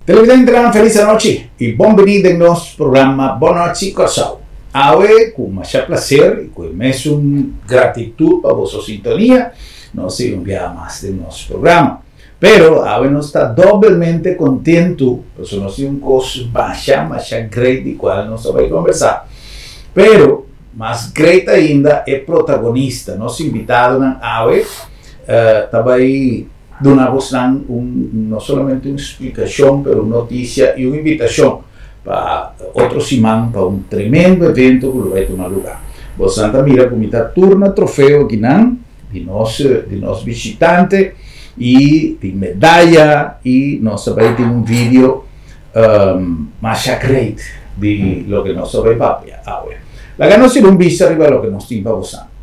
Televidentenan felis anochi y bon bini den nos programa Bon Nochi Kòrsou. Awe ku masha placer y ku e mesun gratitud pa boso sintonia nos sigui un biaha mas den nos programa. Pero awe nos ta dobelmente kontentu pasobra nos tin un kos masha masha great di kual nos ta bai kombersá. Pero mas great ainda e protagonista, nos invitadonan awe ta bai Duna bosnan un no solamente un splikashon pero un notisia i un invitashon pa otro siman pa un tremendo evento ku lo bai tuma lugá. Bosnan ta mira ku mi ta turna trofeo akinan di nos di nos bishitante i tin medaya i nos ta bai tin un video masha great di loke nos ta bai papia awe. Laga nos tira un bista riba loke nos tin pa bosnan.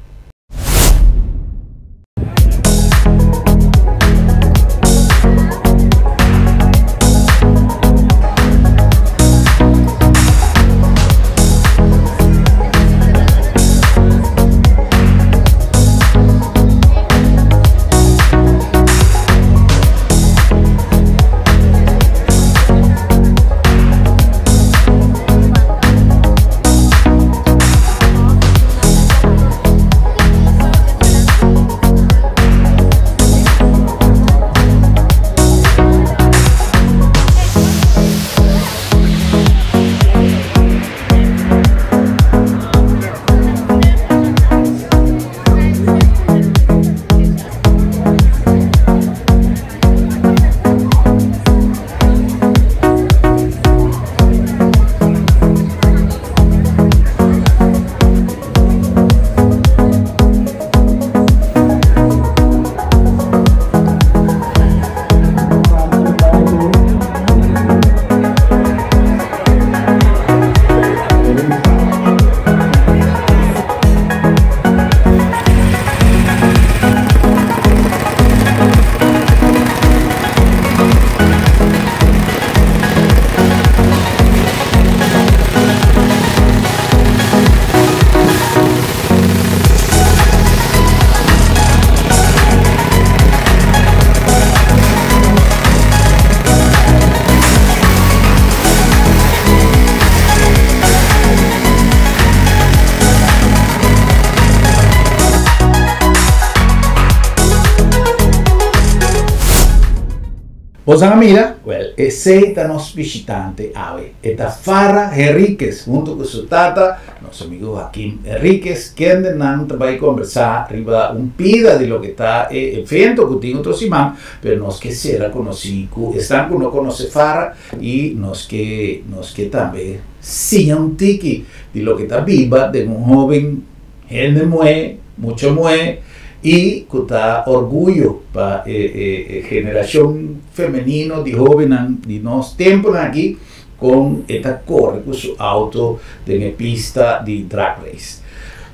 Boso a mira? Wel, esey ta nos bishitante awe. E ta Farah Henriquez hunto cu su tata, nos amigo Joaquim Henriquez, kende nan ta bay combersa riba un pida di loke ta e evento cu tin otro siman, pero nos ke cera conoci cu esnan cu no conoce Farah y nos ke nos ke tambe siña un tiki di loke ta biba den un hoben hende muhe, mucha muhe y cu ta orguyo pa e e generacion femenino di hobennan di nos temponan aki con e ta core cu su auto den e pista di drag race.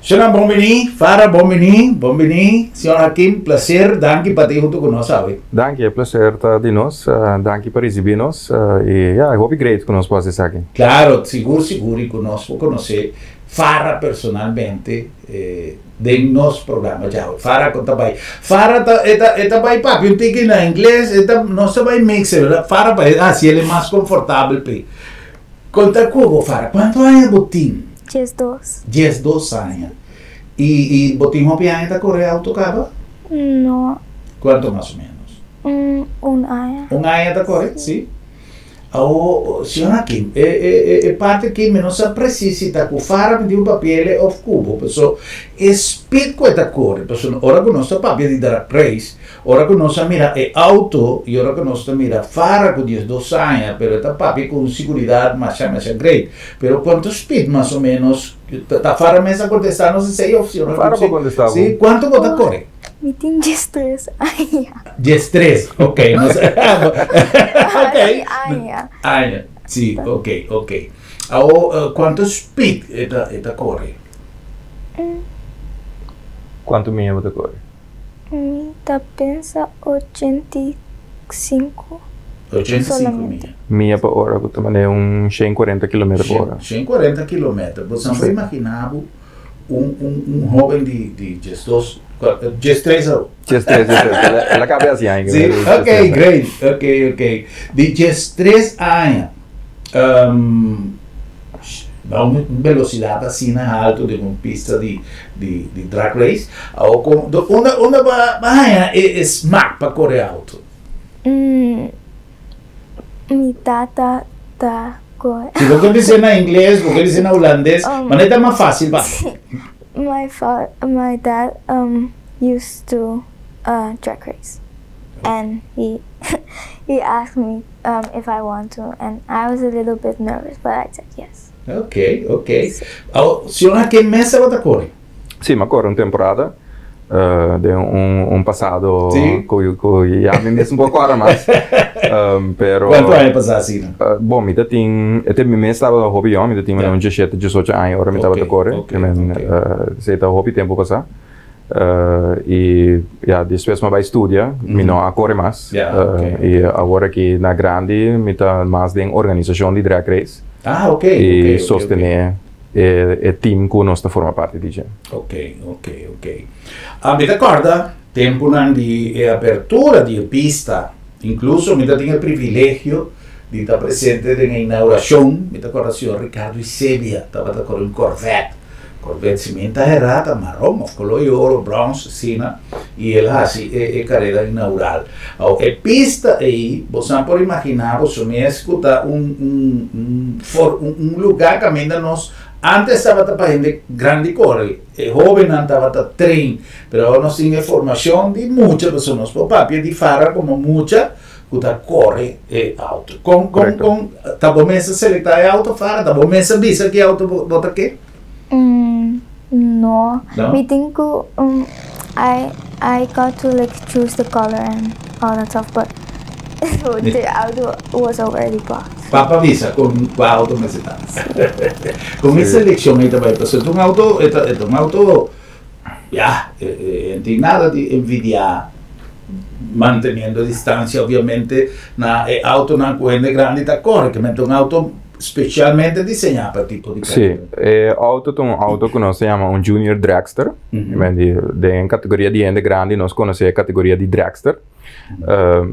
Señornan bon bini, Farah bon bini, bon bini, señor Hakim placer, danki pa ta hunto cu nos awe. Danki, e placer ta di nos, danki pa ricibi nos y ya, e hopi great cu nos por haci esaki. Claro, sigur sigur y cu nos por conoce Farah personalmente den nos programa djawe. Farah con ta bay? Farah ta e ta e ta bay papia un tiki na ingles, e ta nos ta bay mix e verdad? Farah pa e haci el e mas confortabel p'e. Conta cu bo Farah, cuanto aña bo tin? 12. 12 aña. Y y bo tin hopi aña ta core auto caba? No. Cuanto mas o menos? Un aña. Un aña ta core? Si. Awo, señor Hakim, e e e parti aki mi no sa precies si ta cu Farah mi tin un papiele of cubo, paso e speed cu e ta core, paso ora cu nos ta papia di drag race, ora cu nos a mira e auto y ora cu nos ta mira Farah cu 12 aña, pero e ta papia cu un siguridad masha masha great, pero cuanto speed mas o menos, ta Farah mes a contesta nos esey of señor Hakim? Farah por contesta bo. Si, cuanto bo ta core? Mi tin diestres aña. Diestres, ok. Nos, ok. Aña. Aña, sí, ok, ok. Awo, uh, cuanto speed e ta, e ta corre? Mm. Cuanto mia bo ta corre? Mi ta pensa 85. 85 mia. Mia pa ora, cu ta mane un 140 kilometer pa ora. 140 kilometer. Bo sa por imagina bo. Un hoben di 12, 13 aña. 13, 13. El a caba asina, Si, ok, great. Ok. Di 13 aña. Un velocidad asina halto di un pista di drag race. Of unda bo a haya e smaak pa core auto? Mi tata ta core. Si bo bisa na ingles, bo bisa na hulandes, mas ta mas facil pa. My dad used to drag race, and he asked me if I want to, and I was a little bit nervous, but I said yes. Ok. Oh, si una cu mes bo ta core? Si, m'a core un temporada di un pasado cu ya mi mes un poco awor mas. Pero Cuanto aña pasa asina? Bon, mi tin, e mi mes tabata hopi jong, mi tin un 17, 18 aña, ora mi tabata core. Mi esey ta hopi tempo pasa. Y ja, despues mi a bay studia, mi no a core mas. Y awor aki na grandi, mi ta mas den organisacion di drag race. Y sostene e team cu nos ta forma parti di dje. Ok. Ah, mi ta corda tempo di apertura di pista, incluso mi tin e privilegio di ta presente na inauguracion. Mi ta corda señor Ricardo Isebia tabata cu un Corvette, Corvette si mi n' ta era maron of color oro, bronze, asina, y el a haci e careda inaugural. E pista ey, bo por imagina, bo mes ta un lugar caminda nos antes tabata pa hende grandi core, e hoben tabata train, pero awor nos tin formacion di mucha persona, nos por papia di fara como mucha cu ta core e auto. Con ta bo mes a selecta e auto, Fara? Ta bo mes a bisa ki auto bo ta kier? No. No? Mi think I got to like choose the color and all that stuff, but the auto was already bought. Papa bisa cu cua auto mester ta. Cu e seleccion ey tambe, pasobra un auto, ta un auto, ja, no tin nada di envidia, manteniendo distancia obviamente, na e auto nan cu hende grandi ta core, cu ta un auto specialmente diseña pa tipo di Si, e auto ta un auto cu nos ta yama un Junior Dragster. Den categoria di hende grandi nos conoce e categoria di Dragster.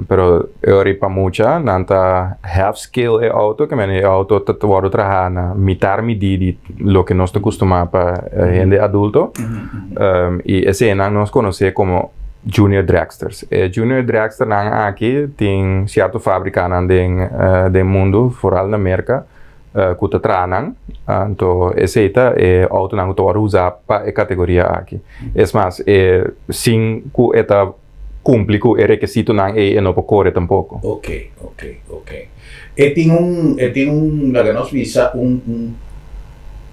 Pero e pa mucha, nan ta half scale e auto, kiermen e auto ta wordo traha na mitar midi di loke nos ta acostumbra pa hende adulto. Y esey nan nos conoce como Junior Dragsters. E Junior Dragster nan aki tin cierto fabrica nan den mundo, vooral na Merca, cu ta traha nan. Anto, esey ta e auto nan cu ta usa pa e categoria aki. Es mas, sin cu e ta cumpli cu e requisito nan e no por core tampoco. Ok. E tin un, laga nos bisa, un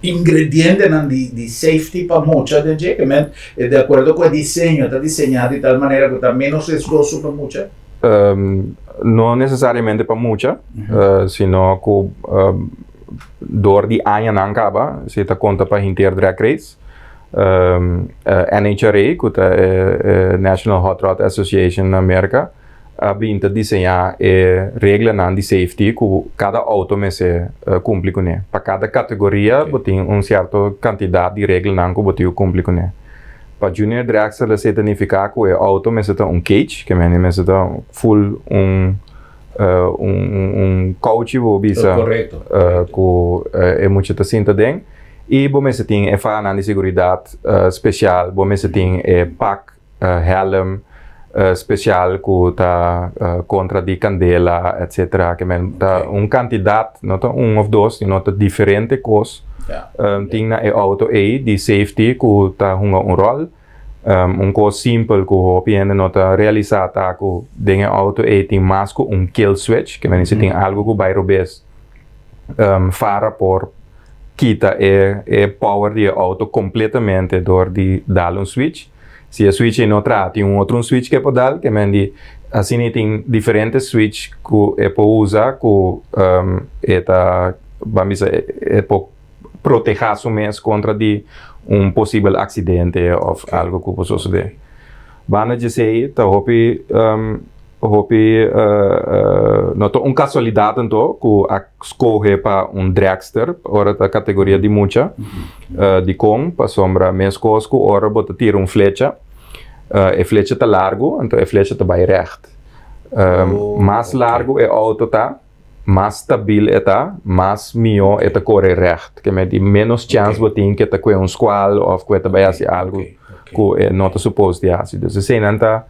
ingrediente nan di safety pa mucha den dje, kiermen, di acuerdo cu e diseño, ta diseña di tal manera cu ta menos riesgoso pa mucha? No necesariamente pa mucha, sino cu door di aña nan caba, si ta conta pa henter drag race. NHRA, cu ta National Hot Rod Association na America, a bin ta diseña e reglanan di safety cu cada auto mester cumpli cu ne. Pa cada categoria, tin un cierto cantidad di reglanan cu bo tin cumpli cu ne. Pa Junior Dragster, esey ta significa cu e auto mester ta un cage, kiermen mester ta full un couch, bo bisa, cu e mucha ta sinta den. Y bo mester tin e faha di seguridad special, bo mester tin e pak, helm special cu ta contra di candela, etc. Kiermen ta un cantidad, no ta un of dos, no ta diferente cos. Tin na e auto ey di safety cu ta hunga un rol. Un cos simpel cu hopi hende no ta realisa ta cu den e auto ey tin mas cu un kill switch, kiermen si tin algo cu bay robes, fara por kita e power di auto completamente door di dal un switch. Si e switch no traha, tin un otro switch cu por dal, kiermen di asina tin diferente switch cu e por usa cu e ta, ban bisa, e por proteha su mes contra di un posibel accidente of algo cu por sucede. Banda di esey, ta hopi hopi no ta un kasualidat anto ku a skohe pa un dragster ora ta kategoria di mucha. Dikon? Pasobra meskos ku ora bo ta tira un flecha, e flecha ta largu, anto e flecha ta bai règt. Mas largu e outo ta, mas stabil e ta, mas mihó e ta kore règt. Ke mei di ménos chèns bo tin ku e ta kue un skual òf ku e ta bai hasi algu ku e no ta supos di hasi. Dus eseinan ta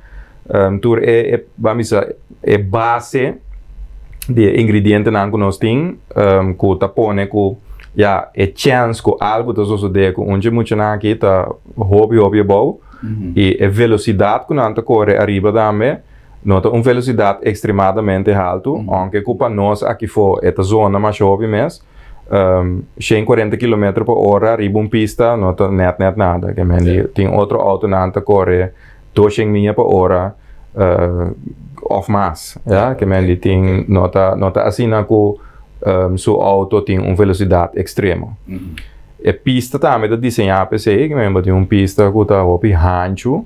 tur e, ban bisa, e base di e ingredientenan ku nos tin ku ta pone ku ya e chèns ku algu ta sosodé ku un dje muchanan aki ta hopi hopi abou i e velosidat ku nan ta kore ariba tambe no ta un velosidat ekstremadamente haltu, ounke ku pa nos aki fo e ta zona masha hopi mes, 140 kilometer pa ora riba un pista no ta nèt nèt nada. Ke men di tin otro outonan ta kore 200 mia pa ora òf mas, ya. Ke men di tin no ta no ta asina ku su outo tin un velosidat ekstremo. E pista tambe ta diseñá p'esei, ke men bo tin un pista ku ta hopi hanchu.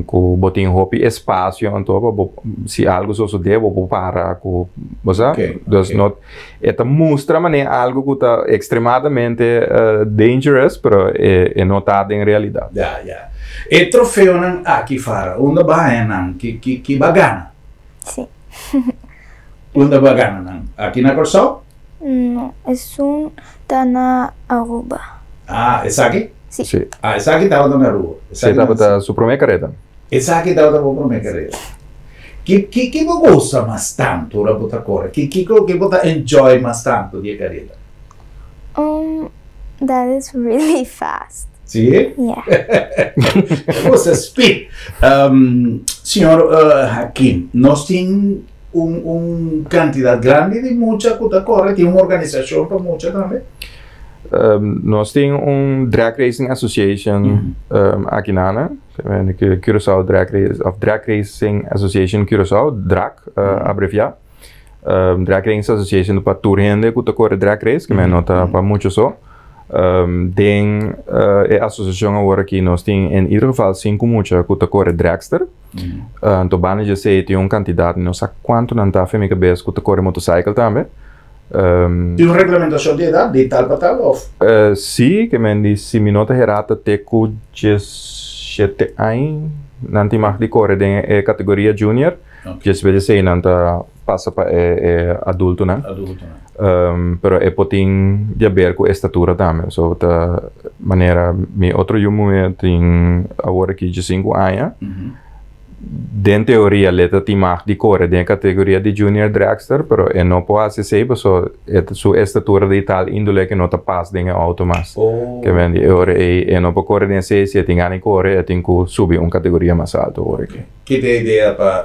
Ku bo tin hopi espasio anto pa bo si algu sosodé bo por para ku bo sa. Dus no e ta mustra manera algu ku ta ekstremadamente dangerous pero e no ta den realidat. Ya ya. E trofeonan aki Farah unda bo haña nan? Ki ki ki bo a gana? Si. Unda bo a gana nan? Aki na Kòrsou? No, esun ta na Aruba. Ah, esaki? Si. Si. Ah, esaki tabata na Aruba. Si, tabata su promé kareda. Esaki tabata bo promé kareda. Ki, ki, ki bo gusta mas tantu ora bo ta kore? Ki, kiko ki bo ta enjoy mas tantu di e kareda? That is really fast. Si? Yeah. Bo gusta speed. Señor Hakim, nos tin un un kantidat grandi di mucha ku ta kore, tin un organisashon pa mucha tambe? Nos tin un Drag Racing Association aki na Curaçao Drag Race of Drag Racing Association Curaçao, DRAC abreviá. Drag Racing Association ta pa tur hende ku ta kore drag race, ke men no ta pa mucha so. Den e asosiashon awor aki nos tin en ieder geval sinku mucha ku ta kore dragster. Anto banda di esei tin un kantidat, mi no sa kuantu nan ta afe mi kabes, ku ta kore motosaikel tambe. Tin un reglamentashon di edat di tal pa tal òf? Sí, ke men di si mi no ta herá ta te ku 17 aña nan tin mag di kore den e kategoria junior. Despues di esei nan ta pasa pa e adultonan. Pero e por tin di haber ku e statura tambe. So ta manera mi otro yu muhé tin awor aki 15 aña. Den teoria le ta tin mag di kore den e kategoria di junior dragster, pero e no por hasi esei pasobra su estatura di tal índole ke no ta pas den e outo mas. Ke men di e ora ei e no por kore den esei, si e tin gana di kore e tin ku subi un kategoria mas alto awor aki. Ki ta e idea pa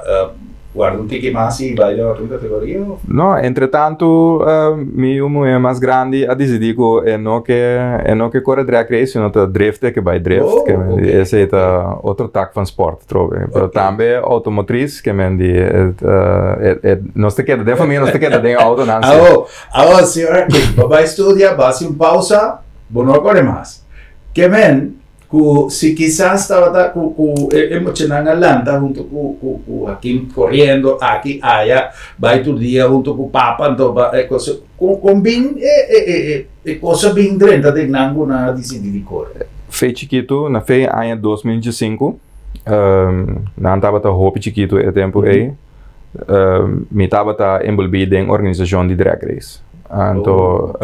warda un tiki mas i bai den otro kategoria of? No, entretantu mi yu muhé mas grandi a disidí ku e no ke e no ke kore drag race sino ta drift e ke bai drift. Oh, ok. Esei ta otro tak van sport trobe. Pero tambe outomotriz ke men di e nos ta keda den famia nos ta keda den outonan si. Awo, awo señora Kim, bo bai studia, bo hasi un pausa, bo no a kore mas. Ke men Ku si kisas tabata ku ku e muchanan a lanta huntu ku ku ku Hakim koriendo aki aya bai tur dia huntu ku papa anto ba e kos kon kon bin e e e e kos a bin drenta den nan ku nan a disidi di kore? Fe chikitu, na fe aña 2005, nan tabata hopi chikitu e tempu ei. Mi tabata enbolbí den organisashon di drag race. Anto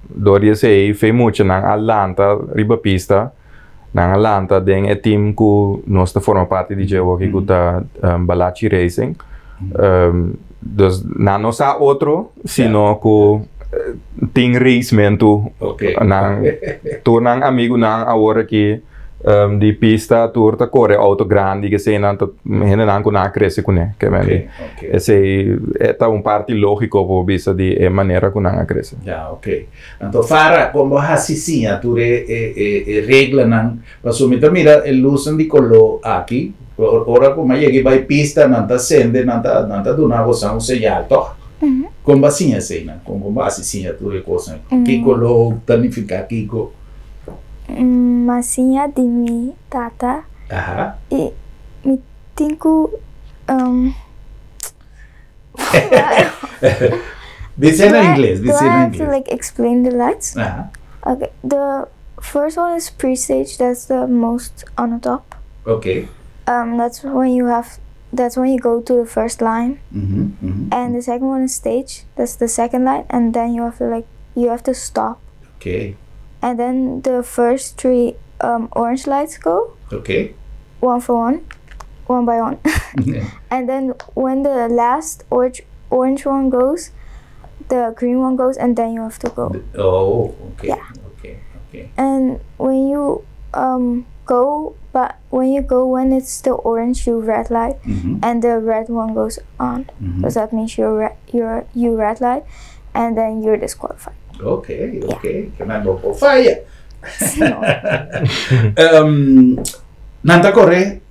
dor di esei fe muchanan a lanta riba pista, nan a lanta den e team ku nos ta forma parti di dje awoki ku ta Balachi Racing. Dus nan no sa otro sino ku tin racementu. Nan tur nan amigunan awor aki di pista tur ta kore auto grandi esei nan ta hendenan ku nan a krese kuné ke men di esei e ta un parti lógiko por bisa di e manera ku nan a krese. Ya ok anto Farah kon bo hasi siña tur e e reglanan pasobra mi ta mira e lusnan di koló aki ora ku mi a yega i bai pista nan ta sende nan ta nan ta duna boso un señal tòg kon bo a siña eseinan kon bo hasi siña tur e kosnan ki koló ta nifiká kiko. M'a siña di mi tata i mi tin ku Bis'é na ingles, Do bis'é I na have to ingles. like explain the lights? Aha. Okay. The first one is pre-stage. That's the most on the top. Ok. That's when you have. That's when you go to the first line. And the second one is stage. That's the second line, and then you have to like you have to stop. And then the first three orange lights go. One for one, one by one. And then when the last orange one goes, the green one goes, and then you have to go. Oh, okay. Yeah. And when you go, but when you go when it's still orange, you red light, and the red one goes on. Because that means you red light, and then you're disqualified. Ok. Ke men no por faya. No. Nan ta kore,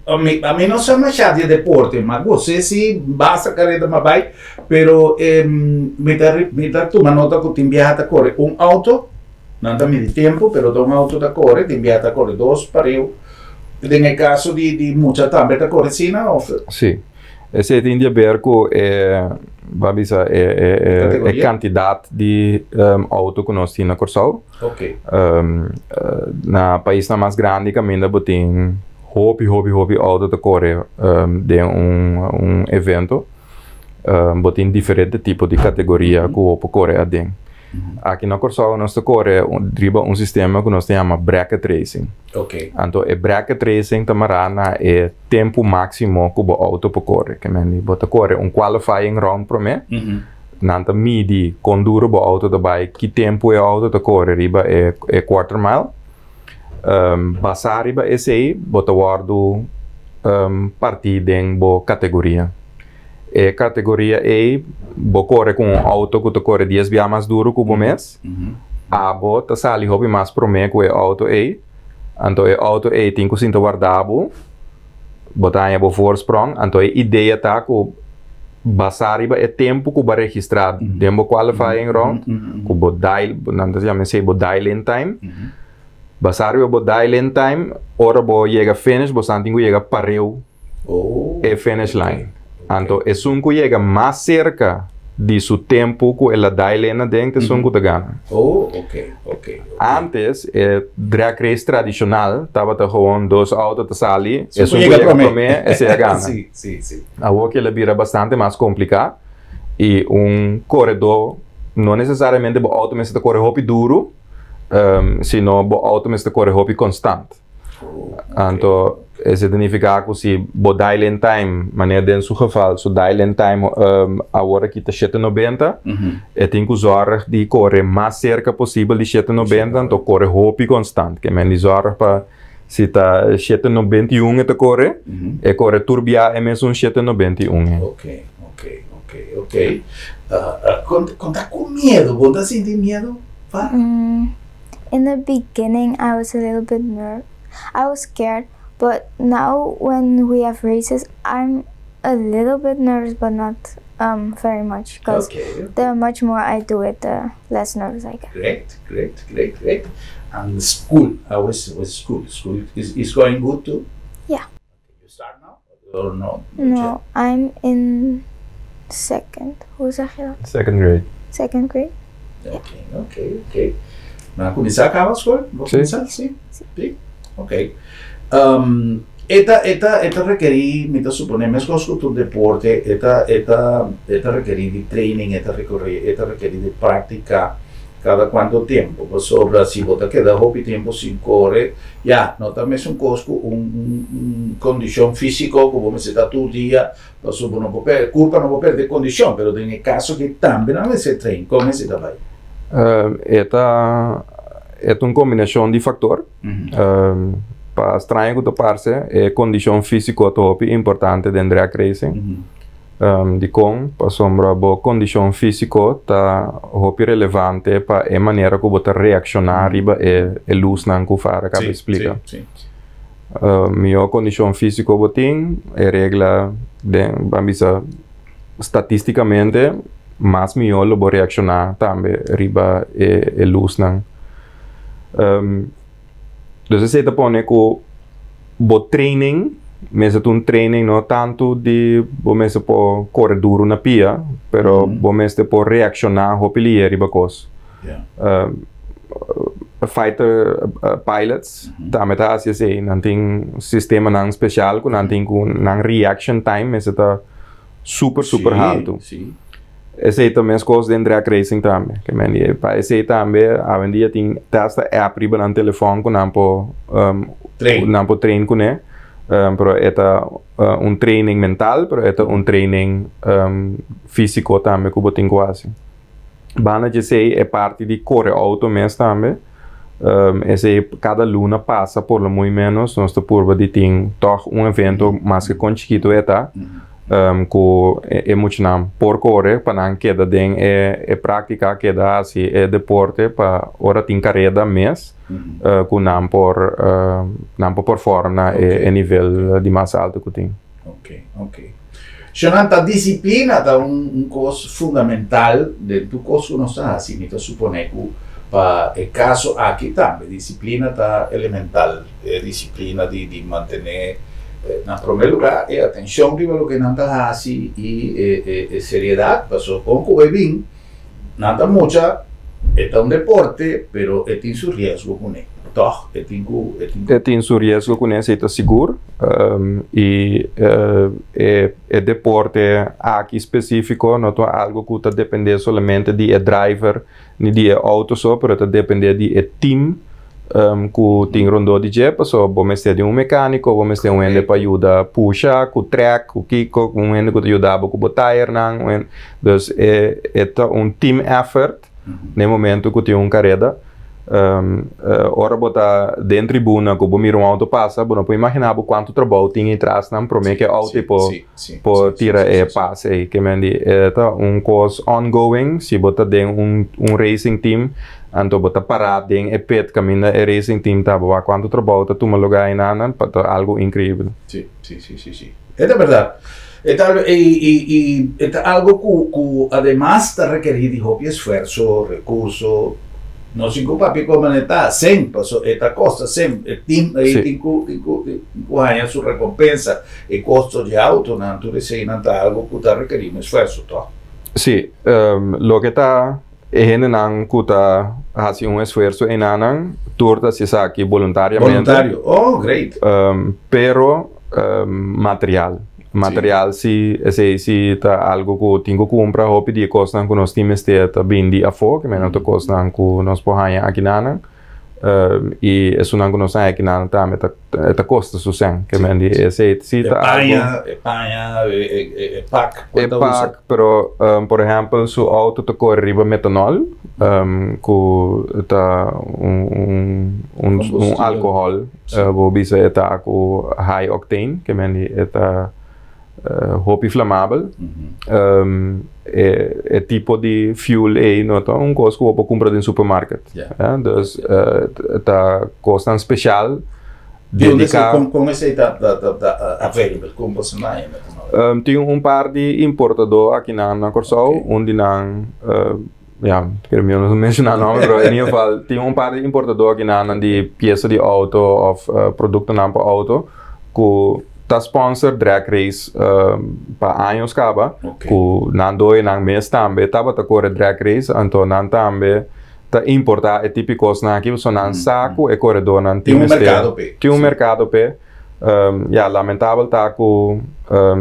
ami no sa masha di deporte, ma bo si basta kareda m'a bai, pero mi ta tuma nota ku tin biaha ta kore un outo, nan ta midi tempu, pero ta un outo ta kore, tin biaha ta kore dos pareu. Den e kaso di mucha tambe ta kore asina, òf? Sí. Esei tin di haber ku e, ban bisa, e Kategoria? Kantidat di outo ku nos tin na Kòrsou. Na paisnan mas grandi kaminda bo tin hopi, hopi, hopi outo ta kore den un evento. Bo tin diferente tipo di kategoria ku por kore aden. Aki na Kòrsou nos ta kore riba un sistema ku nos ta yama bracket racing. Anto e bracket racing ta mará na e tempu máksimo ku bo outo por kore. Ke men bo ta kore un qualifying round promé. Nan ta midi kon duru bo outo ta bai, ki tempu e outo ta kore riba e quarter mile. Basá riba esei, bo ta wòrdu partí den bo kategoria. E kategoria ei, bo kore ku un outo ku ta kore 10 biaha mas duru ku bo mes. Abo ta sali hopi mas promé ku e outo ei. Anto e outo ei tin ku sinta warda bo. Bo ta haña bo voorsprong. Anto e idea ta ku basá riba e tempu ku bo a registrá den bo qualifying round, ku bo dial, nan ta yama esei bo dial in time. Basá riba bo dial in time, ora bo yega finish, bo tin ku yega pareu e finish line. Anto esun ku yega mas serka di su tempu ku el a dial in aden, esun ku ta gana. Antes, e drag race tradishonal, tabata gewoon dos outo ta sali, esun ku yega yega promé. Promé, esei a gana. Si, si, si. Awor ku el a bira bastante mas kompliká i un koredó, no nesesariamente bo outo mester kore hopi duru, sino bo outo mester kore hopi konstant. Anto, esei ta nifiká ku si bo dial in time, manera den su geval, su dial in time awor aki ta 790, e tin ku zorg di kore mas serka posibel di 790, anto kore hopi konstant. Ke men di zorg pa si ta 791 e ta kore, e kore tur bia e mesun 791. Ok. Kon ta ku miedu, bo ta sinti miedu? Pa? In the beginning, I was a little bit nervous. I was scared, but now when we have races, I'm a little bit nervous, but not very much. Because the much more I do it, the less nervous I get. Great. And school, how is with school? School is going good too? Yeah. You start now or no? No, I'm in second. Hoe zeg je dat? Second grade. Second grade. Ok. Nan a kuminsá kaba skol? Si. Kuminsá? Si. Si. Ok. E ta rekerí, mi ta suponé, meskos ku tur deporte, e ta rekerí di training, e ta rekerí di práktika kada kuantu tempu. Pasobra si bo ta keda hopi tempu sin kore, ya, no ta mesun kos ku un kondishon físiko ku bo mester ta tur dia, pasobra no por pèrdè, kurpa no por pèrdè kondishon, pero den e kaso ku tambe nan mester train, kon esei ta bai? E ta un kombinashon di faktor. Pa straño ku ta parse, e kondishon físiko ta hopi importante den drag racing. Dikon, pasobra bo kondishon físiko ta hopi relevante pa e manera ku bo ta reakshoná riba e lusnan ku Farah a kaba splika. Mihó kondishon físiko bo tin, e regla den, ban bisa, statístikamente, mas mihó lo bo reakshoná tambe riba e lusnan. Dus esei ta pone ku bo training Mester ta un training no tantu di bo mester por kore duru na pia, pero bo mester por reakshoná hopi lihe riba kos. Fighter pilots tambe ta hasi esei. Nan tin sistemanan spesial ku nan tin ku nan reaction time mester ta super super haltu. Esei ta meskos den drag racing tambe. Ke men di pa esei tambe awendia tin te hasta app riba nan telefòn ku nan por nan por train kuné. Pero e ta un training mental pero e ta un training físiko tambe ku bo tin ku hasi. Banda di esei e parti di kore outo mes tambe. Esei kada luna pasa por lo muy menos nos ta purba di tin tòg un evento maske kon chikitu e ta ku e muchanan por kore pa nan keda den e práktika keda hasi e deporte pa ora tin kareda mes ku nan por nan por perform na e nivel di mas alto ku tin. Ok, ok. Shonan, ta disiplina ta un kos fundamental den tur kos ku nos ta hasi. Mi ta suponé ku pa e kaso aki tambe disiplina ta elemental. E disiplina di di mantené na promé lugá e atenshon riba loke nan ta hasi i e e seriedat. Pasobra kon ku bai bin nan ta mucha, e ta un deporte pero e tin su riesgo kuné, tòg? E tin ku e tin. E tin su riesgo kuné, esei ta sigur. I e e deporte aki spesífiko no ta algu ku ta dependé solamente di e driver ni di e outo so, pero ta dependé di e team ku tin rondó di dje, pasobra bo mester di un mekániko, bo mester un hende pa yuda pusha ku trèk, ku kiko, un hende ku ta yuda bo ku bo tayernan, un hende, dus e e ta un team effort na e momento ku tin un kareda. Ora bo ta den tribuna ku bo mira un outo pasa, bo no por imaginá bo kuantu trabou tin ei trasnan promé ku e outo ei por por tira e pas ei. Ke men di e ta un kos ongoing, si bo ta den un un racing team, anto bo ta pará den e pit kaminda e racing team ta, bo wak kuantu trabou ta tuma lugá einanan, pa ta algu inkreibel. Sí, sí, sí, sí, sí. E ta bèrdat. E ta i i i e ta algu ku ku ademas ta rekerí di hopi esfuerso, rekurso. No sin ku papia ku manera ta sen, paso e ta kosta sen. E team ei tin ku tin ku tin ku haña su rekompensa. E kosto di autonan, tur eseinan ta algu ku ta rekerí un esfuerso, tòg? Sí, loke ta e hendenan ku ta hasi un esfuerso einanan, tur ta hasi esaki boluntariamente. Boluntario, oh, great! Pero material, material si, esei si ta algu ku tin ku kumpra. Hopi di e kosnan ku nos tin mester ta bin di afó, ke men otro kosnan ku nos por haña akinanan. I esunnan ku nos haña akinan tambe ta ta kosta su sèn. Ke men di esei si ta algu. E paña, e paña, e pak ku e ta usa. E pak, pero por ehèmpel su outo ta kore riba metanòl ku ta un un un alkohòl bo bisa e ta ku high octane ke men di e ta hopi flamabel. E tipo di fuel ei no ta un kos ku bo por kumpra den supermarket. Dus ta kosnan spesial dediká. Kon esei ta available? Kon bo sa haña metanol? Tin un par di importadó akinan na Kòrsou. Un di nan, ya, kere mi no menshoná nòmber, pero en ieder geval tin un par di importadó akinan di piesa di outo òf produktonan pa outo ku ta sponsor drag race pa años kaba ku nan doe nan mes tambe tabata kore drag race anto nan tambe ta importa e tipo kosnan aki pasobra nan sa ku e koredornan tin mester. Tin un merkado p'e. Tin un merkado p'e. Ya lamentabel ta ku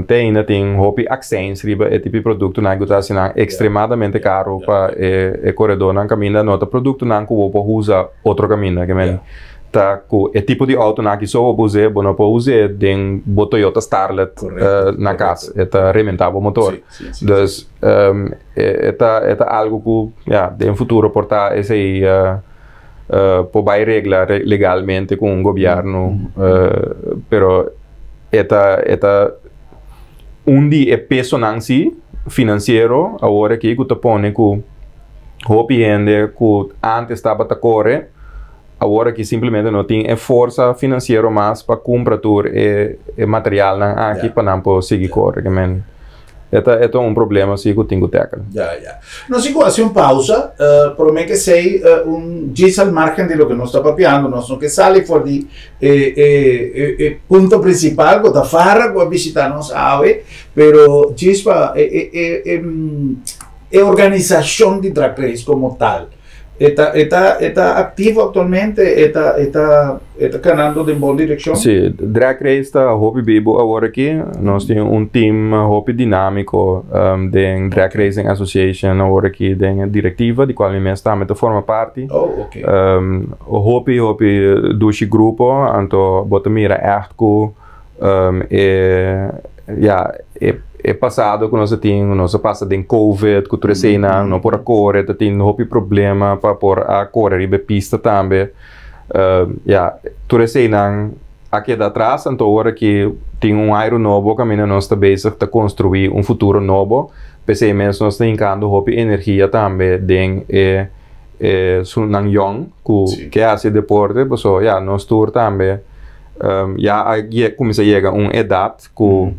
te ainda tin hopi akseins riba e tipo produktonan ku ta hasi nan ekstremadamente karu pa e koredornan kaminda no ta produktonan ku bo por usa otro kaminda. Ta ku e tipo di outonan aki so bo por us'é, bo no por us'é den bo Toyota Starlet na kas. E ta rementá bo motor. Dus e ta e ta algu ku ya den futuro por ta esei por bai regla legalmente ku un gobièrnu pero e ta e ta un di e pesonan si finansiero awor aki ku ta pone ku hopi hende ku ántes tabata kore Awor aki simplemente no tin e forsa finansiero mas pa kumpra tur e e materialnan aki pa nan por sigui kore. Ke men E ta un problema si ku tin ku tackle. Ya, ya. Nos tin ku hasi un pausa, promé ku esei un djis al margen di loke nos ta papiando, nos no ke sali for di e e e punto principal ku ta Farah ku a bishita nos awe, pero djis pa e e e e e organisashon di Drag Race komo tal. E ta e ta e ta aktivo aktualmente? E ta e ta e ta kanando den bon direkshon? Sí, Drag Race ta hopi bibu awor aki. Nos tin un team hopi dinámiko den Drag Racing Association awor aki den e direktiva di kual mi mes tambe ta forma parti. Oh, oké. Hopi hopi dushi grupo, anto bo ta mira ègt ku e ya e e pasado ku nos a tin, nos a pasa den covid ku tur eseinan, no por a kore, ta tin hopi problema pa por a kore riba e pista tambe. Ya, tur eseinan a keda atras, anto ora ki tin un airu nobo kaminda nos ta bezig ta konstruí un futuro nobo, p'esei mes nos ta hinkando hopi energia tambe den e esunnan yòn ku ke hasi deporte, pasobra ya nos tur tambe ya a kuminsá yega un edat ku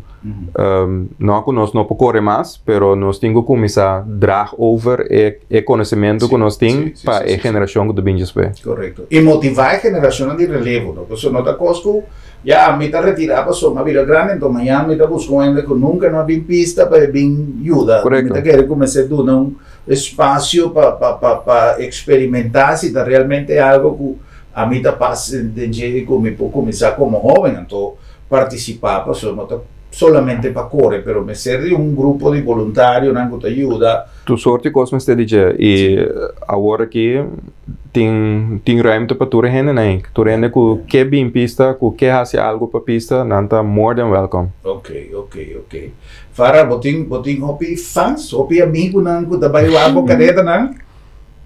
no ku nos no por kore mas, pero nos tin ku kuminsá draag over e konosementu ku nos tin pa e generashon ku ta bin despues. Korekto. I motivá e generashonnan di relevo, no? Pasobra no ta kos ku ya mi ta retirá pasobra mi a bira grandi, anto mañana mi ta buska un hende ku nunka no a bin pista pa e bin yuda. Mi ta kere kuminsá duna un espasio pa pa pa pa eksperimentá si ta realmente algu ku ami ta pas den dje i ku mi por kuminsá komo hóben. Anto partisipá pasobra no ta solamente pa kore pero mester di un grupo di boluntarionan ku ta yuda. Tur sorti kos mester di dje i awor aki tin tin ruimte pa tur e hendenan ei. Tur hende ku ke bin pista, ku ke hasi algu pa pista, nan ta more than welcome. Ok, ok, ok. Farah, bo tin bo tin hopi fans, hopi amigunan ku ta bai wak bo karetanan?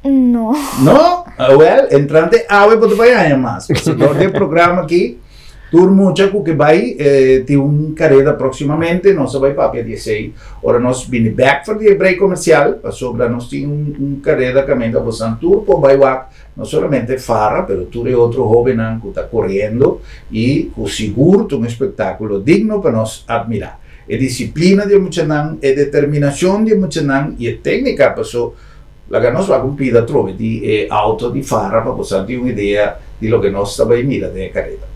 No. No? Awel, entrante awe bo ta bai haña mas. Pasobra dor di e programa aki, tur mucha ku ke bai tin un kareda próksimamente, nos a bai papia di esei ora nos bini bèk for di e break komersial, pasobra nos tin un kareda kaminda bosan tur por bai wak no solamente Farah, pero tur e otro hóbennan ku ta koriendo i ku sigur ta un espektákulo digno pa nos atmirá. E disiplina di e muchanan, e determinashon di e muchanan i e téknika paso Laga nos wak un pida atrobe di e auto di Farah pa bo sa tin un idea di loke nos ta bai mira den e kareda.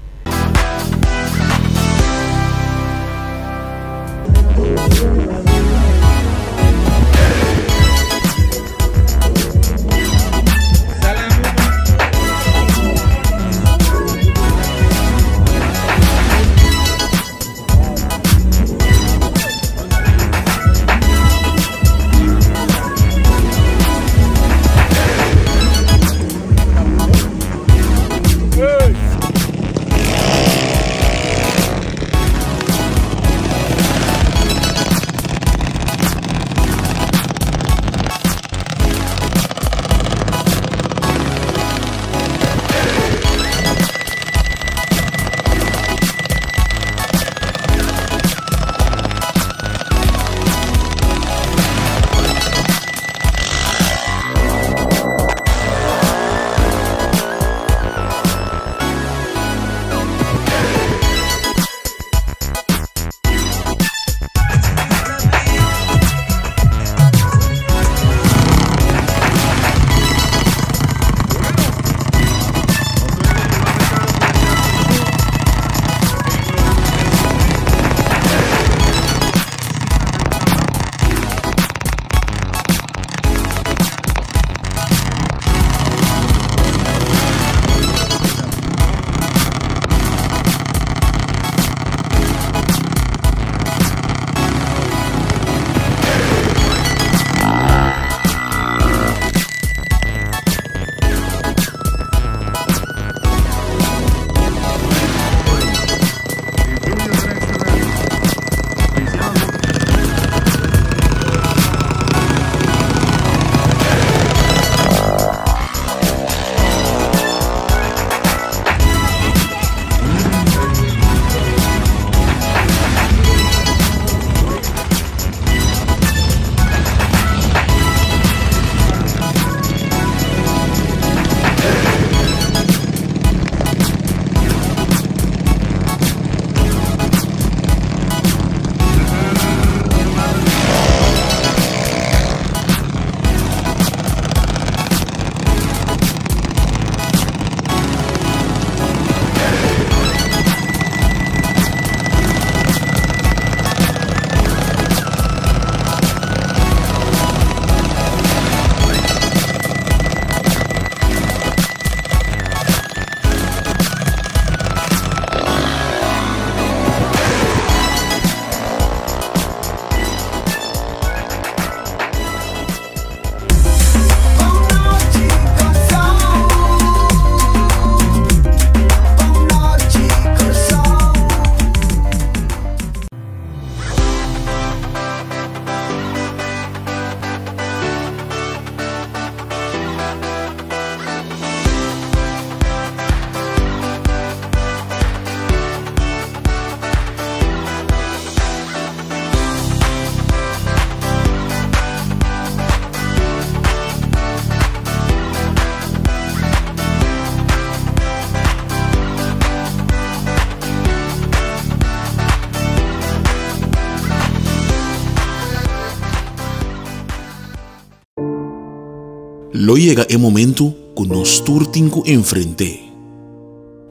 Lo yega e momentu ku nos tur tin ku enfrent'é.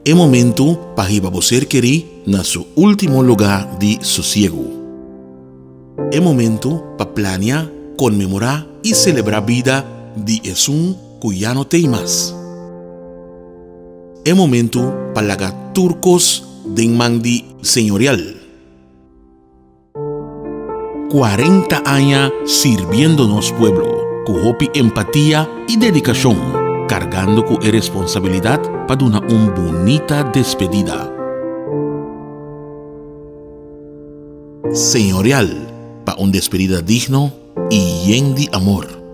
E momentu pa hiba bo ser kerí na su último lugá di sosiegu. E momentu pa plania, konmemorá i selebrá bida di esun ku ya no t'ei mas. E momentu pa laga tur kos den man di Señorial. 40 aña sirbiendo nos pueblo ku hopi empatia i dedikashon, kargando ku e responsabilidat pa duna un bunita despedida. Señorial pa un despedida digno i yen di amor.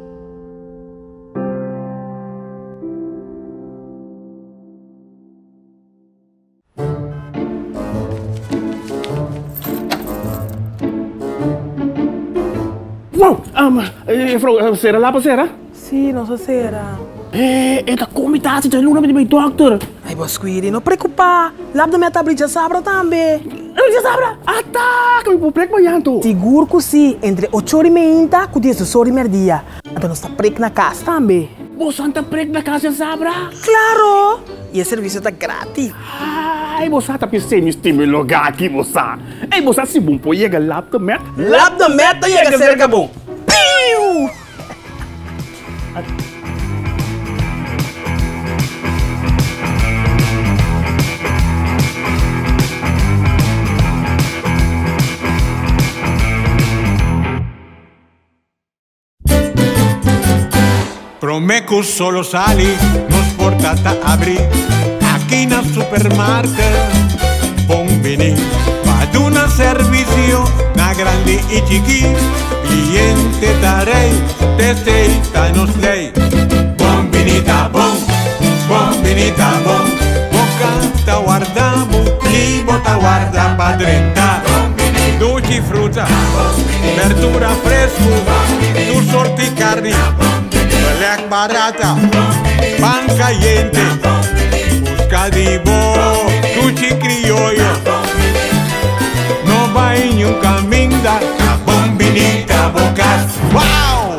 Wow! Um, juffrouw, sera lapa sera? Sí, nos a sera. Eh, e ta komi tasi, ta luna mi dokter. Ai, bos Quiri, no preocupa. Lap de meta abri djasabra tambe. Djasabra? Ata, ku mi por prek mañan to. Sigur ku si, entre ocho ora i meinta ku diesdos ora i merdia. Anto nos ta prek na kas tambe. Bosan ta prek na kas djasabra? Claro! I e servisio ta gratis. Ai, bo sa ta pis'é mi stima e lugá aki, bo sa. Ei, bo sa si bon por yega Lap de Met? Lap de Met ta yega serka bo. Piu! Promé ku solo sali, nos porta ta abrí aki na Supermarket. Bon biní pa duna servisio na grandi i chikí. Kliente ta rei, t'esei ta nos lei. Bon biní ta bon, bon biní ta bon. Bo kanta warda bo i bo ta warda pa drenta. Duchi fruta, berdura fresku, tur sorti karni, belèk barata, pan kayente, buska di bo duchi krioyo. No bai niun kaminda, ta bon bini ta bo kas. Wow!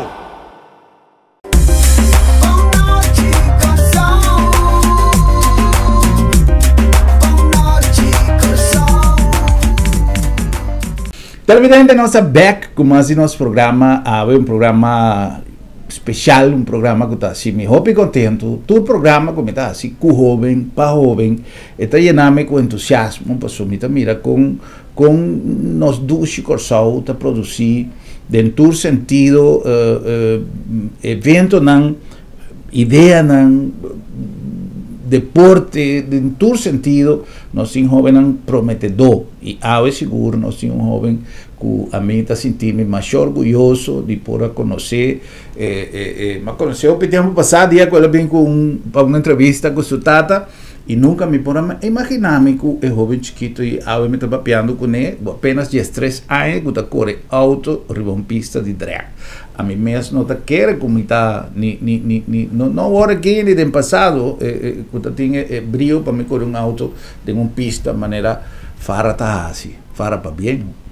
Televidente, nos ta back ku mas di nos programa awe, un programa special, un programa ku ta hasi mi hopi kontentu. Tur programa ku mi ta hasi ku hoben, pa hoben, e ta yena mi ku entusiasmo, pasobra mi ta mira kon Kon nos dushi Kòrsou ta produsí den tur sentido eventonan, ideanan, deporte, den tur sentido nos tin hóbennan prometedó. I awe sigur nos tin un hóben ku ami ta sinti mi masha orguyoso di por a konosé. Mi a konosé hopi tempu pasá dia ku el a bin ku un pa un entrevista ku su tata. I nunka mi por a imaginá mi ku e hóben chikitu i awe mi ta papiando kuné, ku apenas diestres aña ku ta kore outo riba un pista di drag. Ami mes no ta kere ku mi ta ni ni ni ni no no awor aki ni den pasado ku ta tin e brio pa mi kore un outo den un pista manera Farah ta hasi. Farah pabien.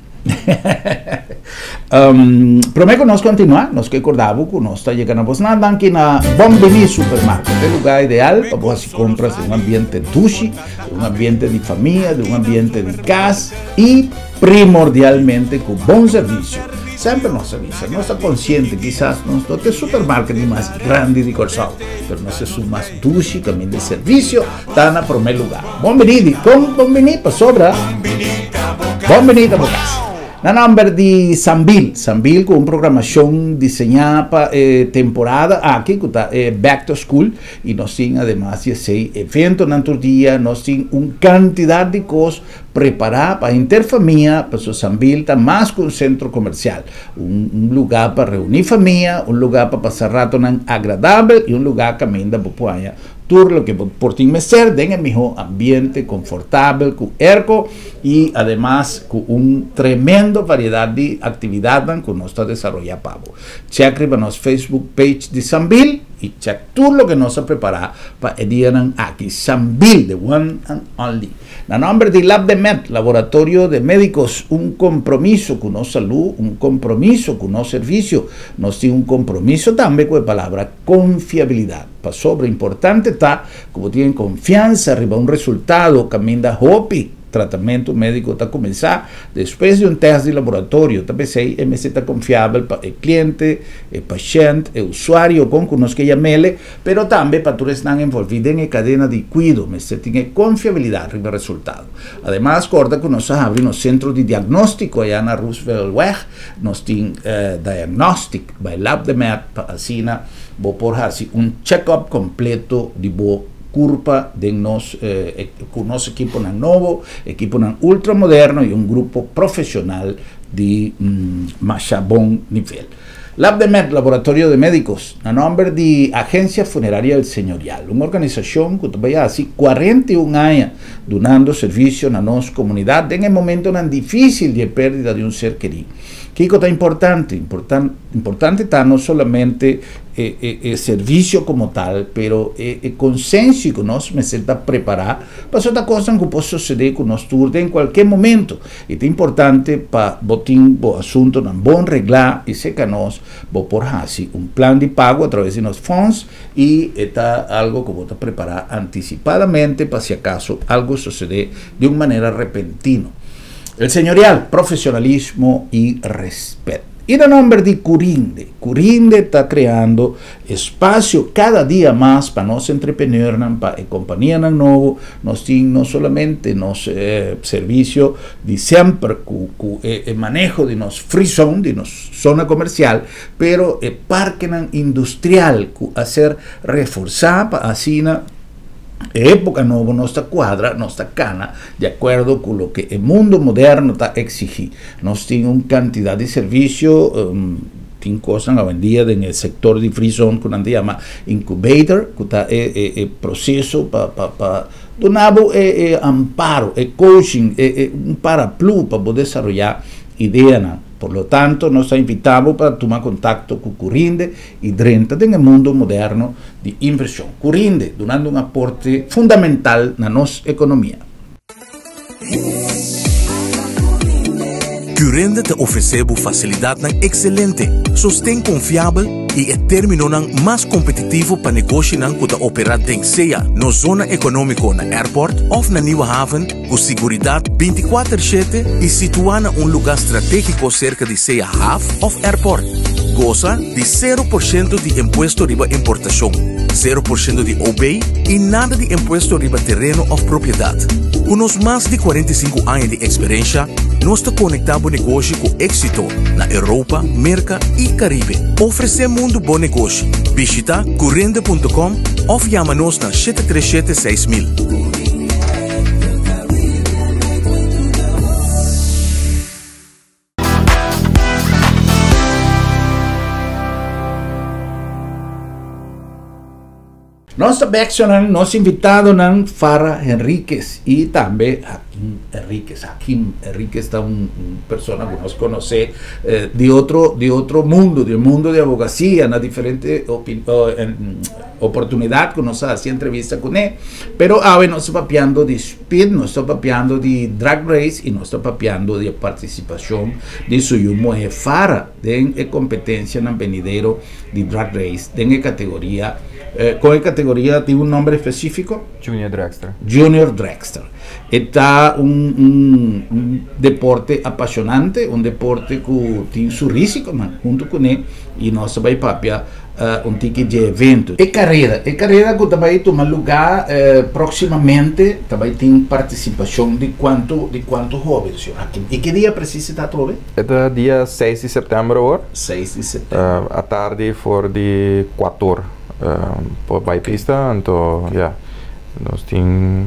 Prome ku nos kontinuá, nos ke korda bo ku nos ta yega na bosnan danki na Bon Bini Supermarket, e lugá ideal pa bo hasi kompras den un ambiente dushi, den un ambiente di famia, den un ambiente di kas i primordialmente ku bon servisio. Semper nos ta bisa, nos ta konsiente kisas nos no ta e supermarket di mas grandi di Kòrsou, pero nos ta esun mas dushi kaminda e servisio ta na promé lugá. Bon bini di kon bon bini pasobra bon bini ta bo kas. Na nomber di Sambil, Sambil ku un programashon diseñá pa e temporada aki ku ta e Back to School i nos tin ademas di esei eventonan tur dia, nos tin un kantidat di kos prepará pa henter famia pasobra Sambil ta mas ku un sentro komersial, un lugá pa reuní famia, un lugá pa pasa ratonan agradabel i un lugá kaminda bo por haña Tur loke bo por tin mester den e miho ambiente confortabel cu airco y ademas cu un tremendo variedad di actividadnan cu nos ta desaroya pa bo. Check riba nos Facebook page di Sambil i check tur loke nos a prepará pa e dianan aki. Sambil, the one and only. Na nòmber di Labdemed, Laboratorio de Médicos, un kompromiso ku nos salú, un kompromiso ku nos servisio. Nos tin un kompromiso tambe ku e palabra konfiabilidat. Pasobra importante ta ku bo tin konfiansa riba un resultado kaminda hopi Tratamentu médiko ta kuminsá despues di un tèst di laboratorio. Ta p'esei e mester ta konfiabel pa e kliente, e pashènt, e usuario, kon ku nos ke yam'ele, pero tambe pa tur esnan envolví den e kadena di kuido. Mester tin e konfiabilidat riba resultado. Ademas, kòrda ku nos a habri nos sentro di diagnóstiko ayá na Rooseveltweg. Nos tin Diagnostic by LabdeMed pa asina bo por hasi un chèkòp kompleto di bo Curpa den nos cu nos equiponan nobo, equiponan ultra moderno y un grupo profesional di masha bon nivel. Labdemed, Laboratorio de Medicos, na nomber di Agencia Funeraria El Señorial, un organisacion cu ta bay haci 41 aña dunando servicio na nos comunidad den e momentonan dificil di e perdida di un ser keri. Kico ta importante? Importante ta no solamente e servicio como tal, pero e consenshi cu nos mester ta prepara, pasobra ta cosnan cu por sucede cu nos tur den cualkier momento. Y ta importante pa bo tin bo asuntonan bon regla y seca nos bo por haci un plan di pago a traves di nos fonds y e ta algo cu bo ta prepara anticipadamente pa si acaso algo sucede di un manera repentino. El Señorial, profesionalismo y respet. Y na nomber di Curinde. Curinde ta creando espacio cada dia mas pa nos entrepreneurnan, pa e companianan nobo. Nos tin no solamente nos servicio di semper cu cu e maneho di nos free zone, di nos zona comercial, pero e parkenan industrial cu a ser reforsa pa asina E época nobo nos ta cuadra, nos ta cana di acuerdo cu loke e mundo moderno ta exigi. Nos tin un cantidad di servicio, tin cosnan awendia den e sector di free zone cu nan ta yama incubator, cu ta e e proceso pa pa pa duna bo e e amparo, e coaching, e e un paraplu pa bo desaroya ideanan. Por lo tanto, nos ta invita bo pa tuma contacto cu Curinde y drenta den e mundo moderno di inversion cu rinde, dunando un aporte fundamental na nos economia. Curinde ta ofrece bo facilidadnan excelente, sosten confiabel y e terminonan mas competitivo pa negoshinan cu ta opera den sea nos zona economico na Airport of na Nieuwe Haven cu siguridad binticuater shete y situa na un luga strategico cerca di sea haf of airport. Goza di sero por shento di impuesto riba importacion, sero por shento di OB y nada di impuesto riba tereno of propiedad. Cu nos mas di 45 aña di experiencia, nos ta conecta bo negoshi cu exito na Europa, Merca y Caribe. Ofrece mundo bo negoshi. Bishita curende.com of yama nos na 737 6000. Nos ta bèkshonan nos invitadonan Farah Henriquez i tambe Hakim Henriquez. Hakim Henriquez ta un persona ku nos konosé di otro di otro mundo, di e mundo di abogasia na diferente oportunidat ku nos a hasi entrevista kuné. Pero awe nos ta papiando di speed, nos ta papiando di drag race i nos ta papiando di e partisipashon di su yu muhé Farah den e kompetensianan benidero di drag race den e kategoria Kon e kategoria tin un nomber espesífiko? Junior Dragster. Junior Dragster. E ta un un un deporte apashonante, un deporte ku tin su risikonan huntu kuné i nos ta bai papia un tiki dje evento. E karera, e karera ku ta bai tuma lugá próksimamente ta bai tin partisipashon di kuantu di kuantu hóben, señor Hakim? I ki dia presis e ta atrobe? E ta dia seis di sèptèmber awor. 6 di september. Atardi for di kuator por bai pista anto ya nos tin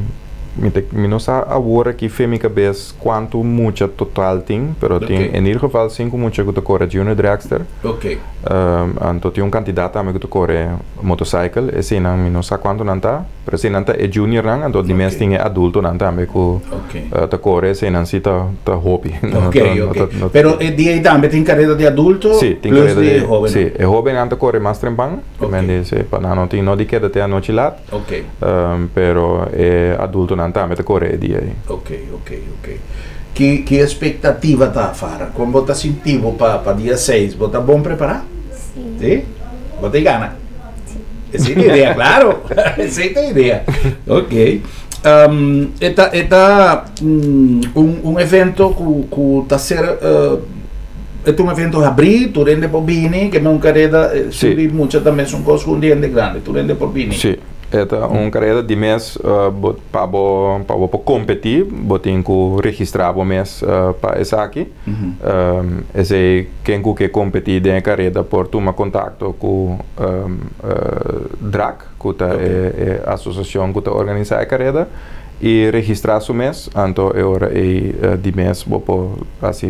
Mi ta mi no sa awor aki fe mi kabes kuantu mucha total tin, pero tin in ieder geval sinku mucha ku ta kore Junior Dragster. Anto tin un kantidat tambe ku ta kore motorcycle, eseinan mi no sa kuantu nan ta, pero eseinan ta e juniornan, anto di mes tin e adultonan tambe ku ta kore, eseinan si ta ta hopi. Pero e dia ei tambe tin kareda di adulto plus di e hobennan? Si, e hobennan ta kore mas trempan, pa nan no tin no di keda te anochi lat. Ok. Pero e adultonan tambe ta kore e dia ei. Ok, ok, ok. Ki ki espektativa ta Farah? Kon bo ta sinti bo pa pa dia seis? Bo ta bon prepará? Si. Si? Bo ta gana? Si. Esei ta idea, klaro. Esei ta idea. Ok. E ta e ta un un evento ku ku ta ser E ta un evento habrí, tur hende por bini, ke un kareda subi mucha ta mesun kos ku un di hende grandi, tur hende por bini. Sí, e ta un kareda di mes bo pa bo pa bo por kompetí bo tin ku registrá bo mes pa esaki. Esei ken ku ke kompetí den e kareda por tuma kontakto ku DRAC ku ta e asosiashon ku ta organisá e kareda. I registrá su mes, anto e ora ei di mes bo por hasi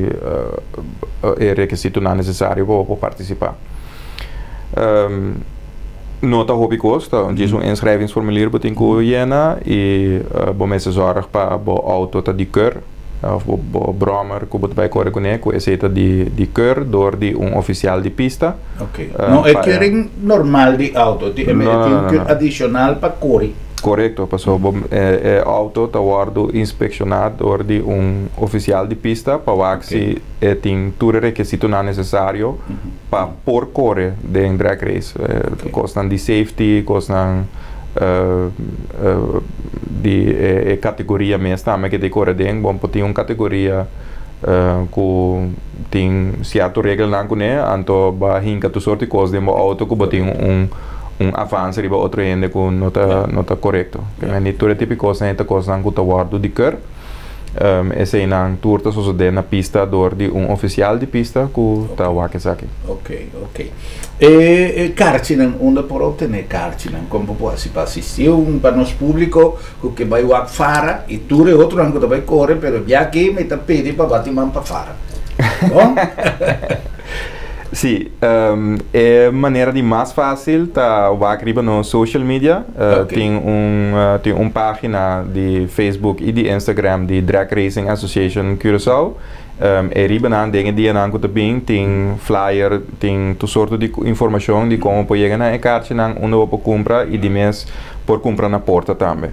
e rekisitonan nesesario pa bo por partisipá. No ta hopi kos, ta djis un inschrijvingsformulier bo tin ku yena i bo mester zòrg pa bo outo ta di keur òf bo bròmer ku bo ta bai kore kuné ku esei ta di keur dor di un ofisial di pista. No e keuring normal di outo, e tin un keur adishonal pa kore. Korekto, pasobra bo e outo ta wòrdu inspekshoná dor di un ofisial di pista pa wak si e tin tur e rekisitonan nesesario pa por kore den drag race. Kosnan di safety, kosnan di e kategoria mes tambe ke ta kore den. Bo por tin un kategoria ku tin sierto regelnan kuné, anto bo a hinka tur sorti kos den bo outo ku bo tin un un avance riba otro hende ku no ta no ta korekto. Ke men di tur e tipo di kosnan ei ta kosnan ku ta wòrdu di keur. Eseinan tur ta sosodé na pista dor di un ofisial di pista ku ta wak esaki. Ok, ok. E e karchinan, unda por optené karchinan? Kon bo por hasi pa asistí un pa nos públiko ku ke bai wak fara i tur e otronan ku ta bai kore pero biaha mi ta pidi pa bati man pa fara. Bon? Sí, e manera di mas fácil ta wak riba nos social media. Tin un tin un página di Facebook i di Instagram di Drag Racing Association Curaçao. E riba nan den e dianan ku ta bin tin flyer, tin tur sorto di informashon di kon bo por yega na e karchinan, unda bo por kumpra i di mes por kumpra na porta tambe.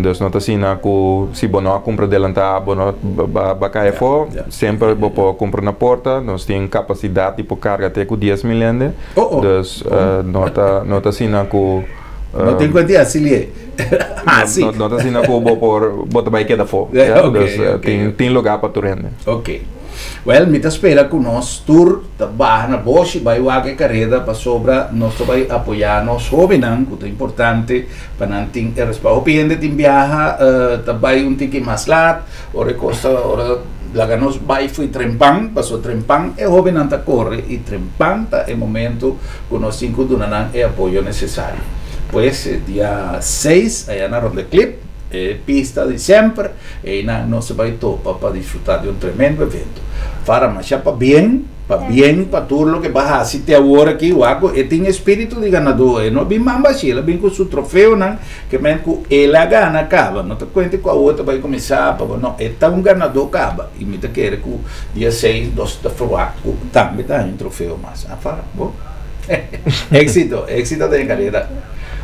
Dus no ta asina ku si bo no a kumpra delantá bo no ba kai afó. Semper bo por kumpra na porta. Nos tin kapasidat di por karga te ku 10,000 hende. Dus no ta no ta asina ku. No tin ku di hasi lié. Hasi. No ta asina ku bo por bo ta bai keda afó. Dus tin lugá pa tur hende. Oke. Wel, mi ta spera ku nos tur ta baha na boshi bai wak e kareda pasobra nos ta bai apoyá nos hóbennan ku ta importante pa nan tin e respaldo. Hopi hende tin biaha ta bai un tiki mas lat ora e kos ta ora laga nos bai fui trempan pasobra trempan e hóbennan ta kore i trempan ta e momento ku nos tin ku duna nan e apoyo nesesario. Pues dia seis aya na Rondeklip e pista di semper. Einan nos a bai topa pa disfrutá di un tremendo evento. Fara masha pabien, pabien pa tur loke bo a hasi te awor aki. Wak ku e tin espíritu di ganadó. E no a bin man bashí, el a bin ku su trofeonan ke men ku el a gana kaba. No ta kuenta ku awor ta bai kuminsá pa bo, no, e ta un ganadó kaba. I mi ta kere ku dia seis nos ta ferwagt ku tambe ta haña un trofeo mas. A Fara, bo? Éxito, éxito den e karera.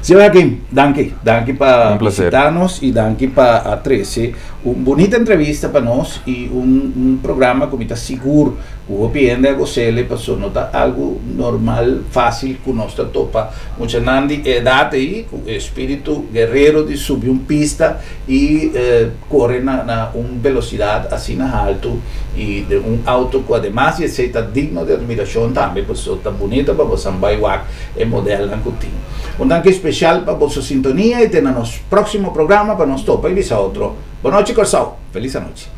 Señor Hakim, danki. Danki pa Un placer. visita nos y danki pa a trece un bunita entrevista pa nos y un, un programa cu mi ta sigur cu hopi hende a gocele paso no ta algo normal, facil cu nos ta topa muchanan di e edad ey cu e espiritu guerrero di subi un pista y eh, kore na na un velosidad asina haltu i den un auto ku ademas di esei ta digno di admirashon tambe pasobra ta bunita pa bosan bai wak e modelnan ku tin. Un danki speshal pa boso sintonia i te na nos próksimo programa pa nos topa i bisa otro. Bonochi Kòrsou! Felis anochi!